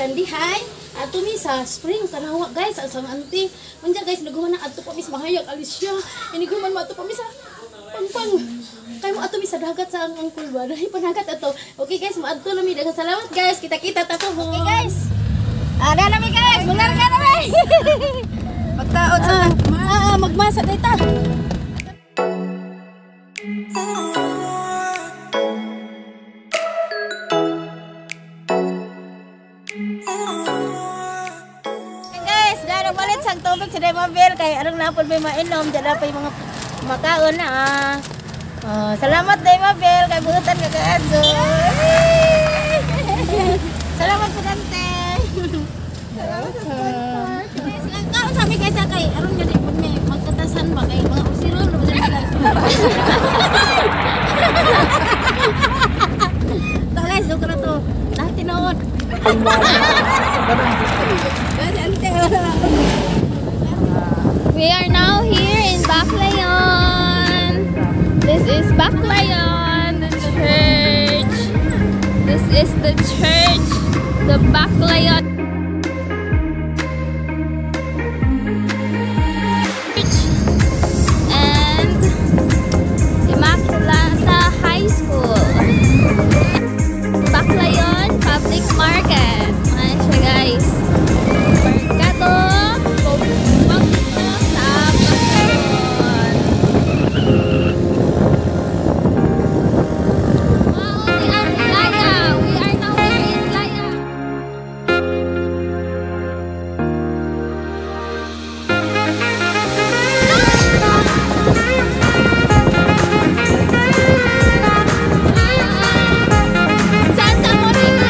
Kandihay. Ato mi sa spring tanawa guys, ang sang auntie. Unya guys, naguman na adto pa mi sa Mahayag Alicia. Iniguman mo ato pa mi sa Pangpang. Kay mo ato mi sa dagat sa ang angkol ba. Dahil panagat ato. Okay guys, moadto na mi. Daghang salamat guys. Kita-kita ta po. Okay guys. Ada na mi guys, mularga na mi. Magtaod sa Magmasa dita. Guys, dara malit sang tubig sa Daymabel kay arang napod may mainom, dyan na pa yung mga makaon na. Oh, salamat Daymabel kay buutan ka kaadto. Salamat po Dante. Salamat sa sponsor. Guys, kaon sa mi guys kay aron gyud may magkatasan ba kay mga usiron ba dyan guys. To guys, do na to. Lahat tinuod. We are now here in Baclayon. This is Baclayon, the church. This is the church, the Baclayon Church and Immaculata High School. Baclayon Public Market. Ayan siya guys. Merkado Pagpapto sa Baclayon. Wow, we are in Laya. We are now here in Laya. Saan sa mo dito?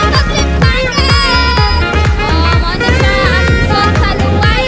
Public market! Oh, mo na siya ang sa Luway.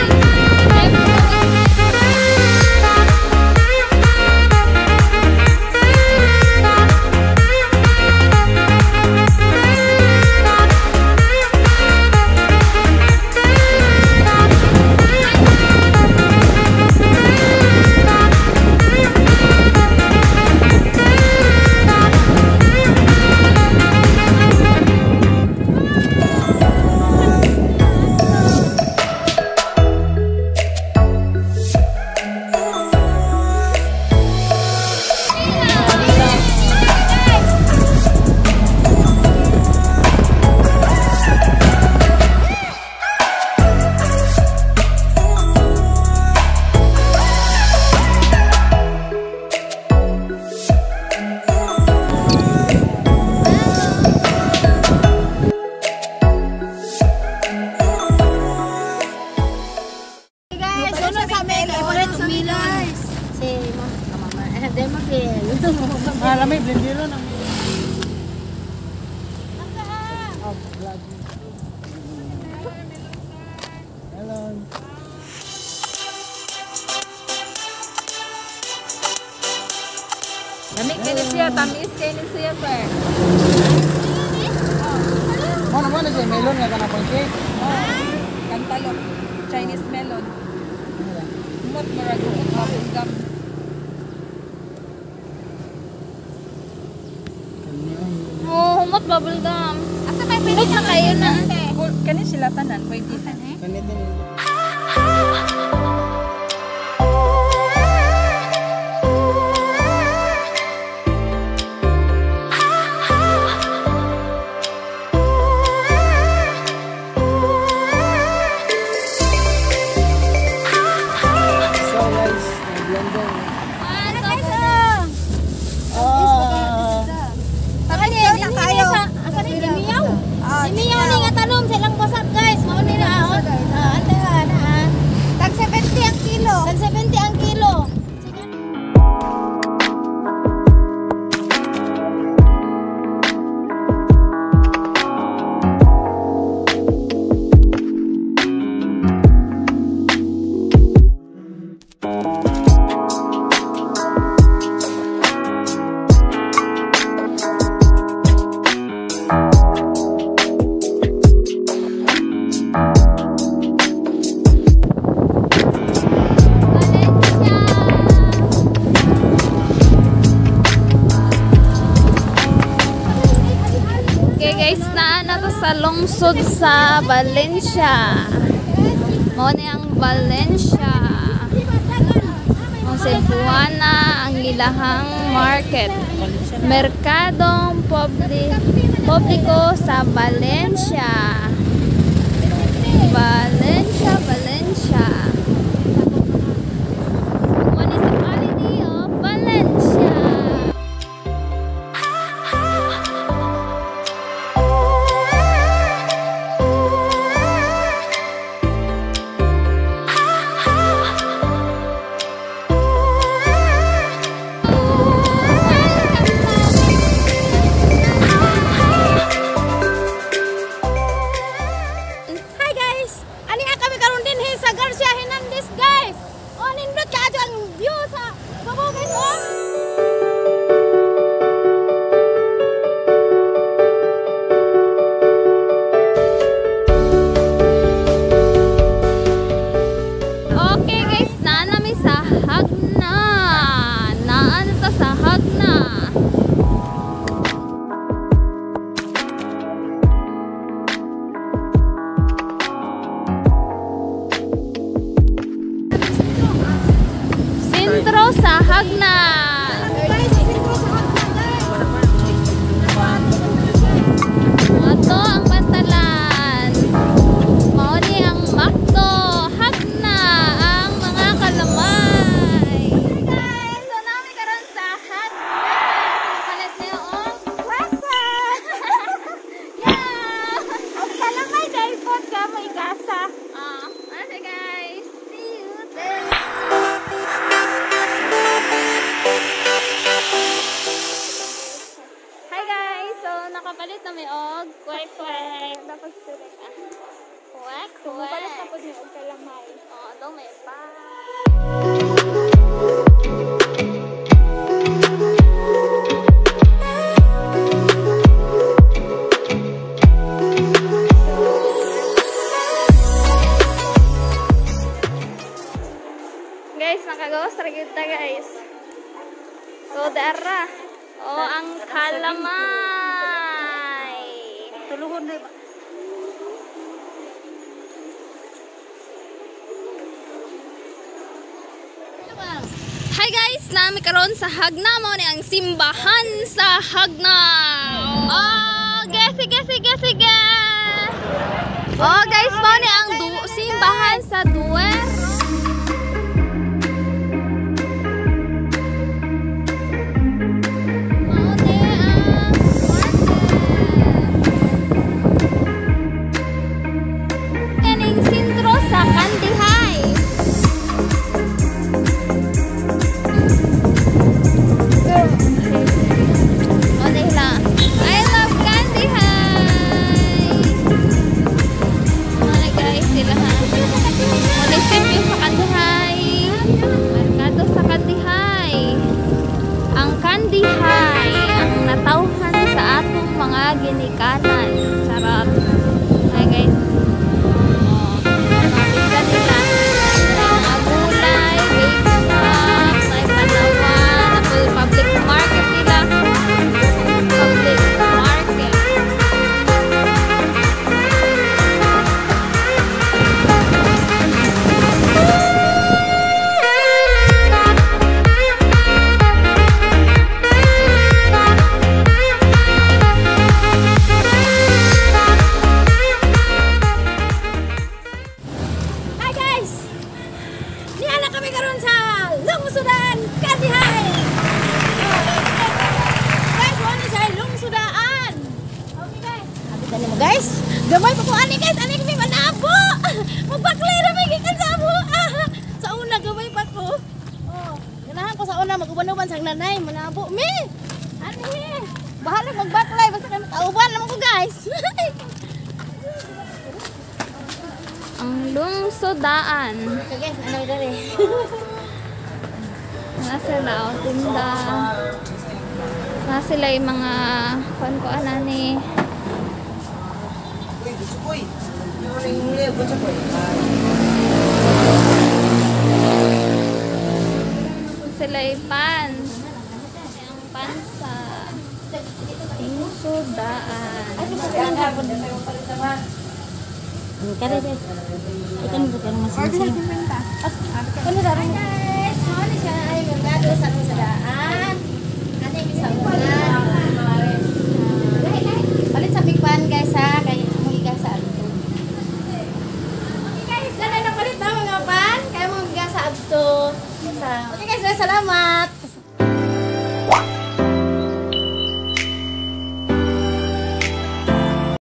Guys, ano sa amin? Ipalit guys. Si Mama, Daymabel. Alam may blendero na. Hello. Lami kini siya, tamis kini siya, sir. Mo na siya melon nga kanang pang cake. Kantalop, Chinese melon. Mut murag bubble gum. Oh, humot bubble gum. Asa kay pwede na kayo na. Kani sila tanan pwede na. Kanitin. So guys, blender. Ano guys? Kani kayo. Asa ni Dimiyaw? Dimiyaw ni nga tanom sa ilang basag guys. Mao ni na. Ante na. Tag 70 ang kilo. Tag 70 ang kilo. Sige. Bye. Okay guys, naa na to sa lungsod sa Valencia. Mao ni ang Valencia. Ang Cebuana ang ilahang market. Merkadong Publiko sa Valencia. Valencia, Valencia. Municipality of Valencia. Hi guys! Ani kami karon dinhi sa Garcia Hernandez guys. Oh, nindot kaayo ang view sa babo guys oh. Okay guys, naa nami sa Jagna. Naa na ta sa Jagna. Sentro sa Jagna. Ato ang pantalan. Mao ni ang McDo. Jagna ang mga kalamay. Hi guys! So nami karon sa Jagna. Kapalit niyo og kwek-kwek. Yeah! Ang kalamay dahil po ka may gasa. Okay guys. See you there. Hi guys! So nakapalit na may og kwek-kwek. Tapos kwek-kwek. Palit na po din og kalamay. Oh, ito may pa. Guys, nakagawas ra gyud ta guys. So dara. Oh, ang kalamay. Tuluhon na ba? Hi guys, nami karon sa Jagna, mao ni ang simbahan sa Jagna. Oh, sige sige sige. Oh guys, mao ni ang simbahan sa Duero. Mao ni ang market. Kaning sentro sa Kandihay. I love Kandihay! Mga guys, sila ha. Munisipyo sa Kandihay. Merkado sa Kandihay. Ang Kandihay ang natawhan sa atong mga ginikanan. Charot. Hi guys. Oh, mga nila. Mga gulay, bake shop, may palawan, public market nila. Public market. Hi guys! Niana kami karon sa Lungsudan, Kandihay! Guys, mo ni sa Lungsudan. Okay guys. Abi mo guys. Gamay pa ko ani guys, ani kami manabo. Magbaklay ra may gikan sa amo. Sa una gamay pa ko. Oh, ganahan ko sa una mag-uban-uban sa nanay, manabo mi. Ani. Bahala magbaklay basta kay makauban naman ko guys. Ang Lungsodaan. Okay guys, ano dali? Na sila o tinda. Na sila yung mga kuan-kuan ani. Sila yung pans. Ang pans sa Lungsodaan. Sa kanang hapon. Kare de. Ikan ba karong masinsin? Kano ra rin? Guys, mao ni siya ay merkado sa atong sa daan. Ani mi sa una. Palit sa big pan, guys, ha, kay among gigasa adto. Okay guys, dala na palit na mga pan kay among gigasa adto. Sa Okay guys, salamat.